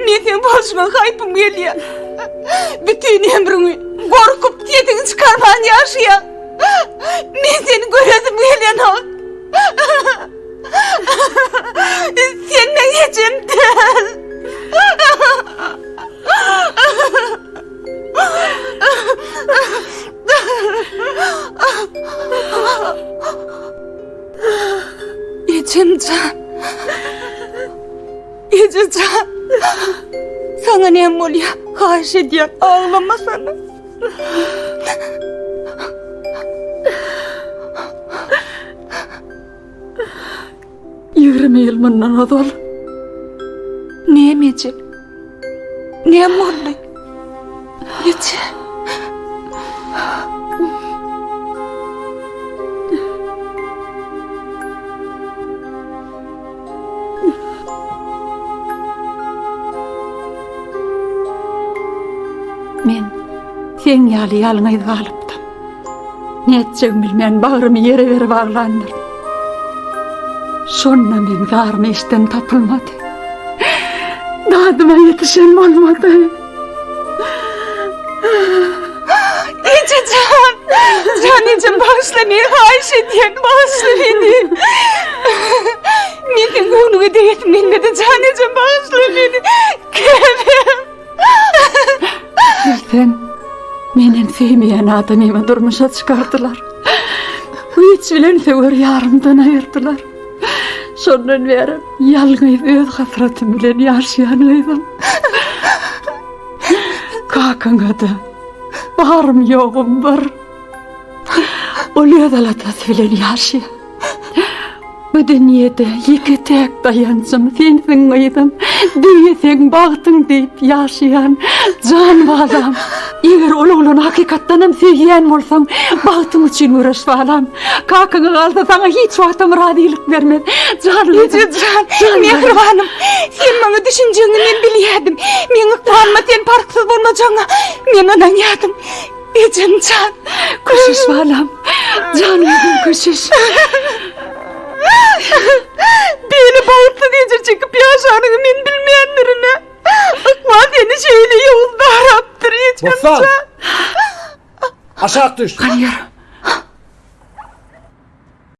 Men seň bolşuňa haýpym gelýär. Bütin ömrüňi gorkup sesiňi çykarman ýaşaýaň. Men seni göresim gelenok. Sen meň ejem däl. Ejem jan. Eje jan. Saňa näme bolýar? Haýyş edýän, aglamasana. 20 ýyl mundan ozal. Näme eje? Näme boldy? Eje. Men seň ýaly ýalňyz galypdym. Nätjegimi bilmän bagrymy ýere berip aglandyryn. Şonda meň zarymy eşden tapylmady. Dadyma ýetişen bolmady. Eje jan! Jan ejem bagyşla meni haýyş edýän bagyşla meni. Men seň göwnüňe degesim gelmedi jan ejem bagyşla meni. Käbäm. Bilseň, menem söýmeýän adamymy durmuşa çykardylar. Güýç bilen söwer ýarymdan aýyrdylar. Şondan bäri ýalňyz öz hasratym bilen ýaşaýan gyzym. Kakaňa-da barym ýogum bir. Ol öz aladasy bilen ýaşaýar. Bu dünýede ýeke-täk daýanjym sensiň gyzym. Düýe seň bagtyň diýip ýaşaýan jan balam. Eger ol oglany hakykatdanam söýýän bolsaň, bagtyň üçin göreş balam. Kakaňa galsa saňa hiç wagtam razylyk bermez. Janym Eje jan, mähribanym, sen maňa düşünjegiňi men bilýärdim. Meň ykbalyma sen parhsyz bolmajagyňa men ynanýardym. Ejem jan. Köşeş balam. Jan gyzym köşeş. Beýle bagtsyz ejir çekip ýaşanyňy men bilmändirin. Ykbal seni şeýle ýowuz darapdyr ejem Bossan! jan. Aşak düş. Galýar.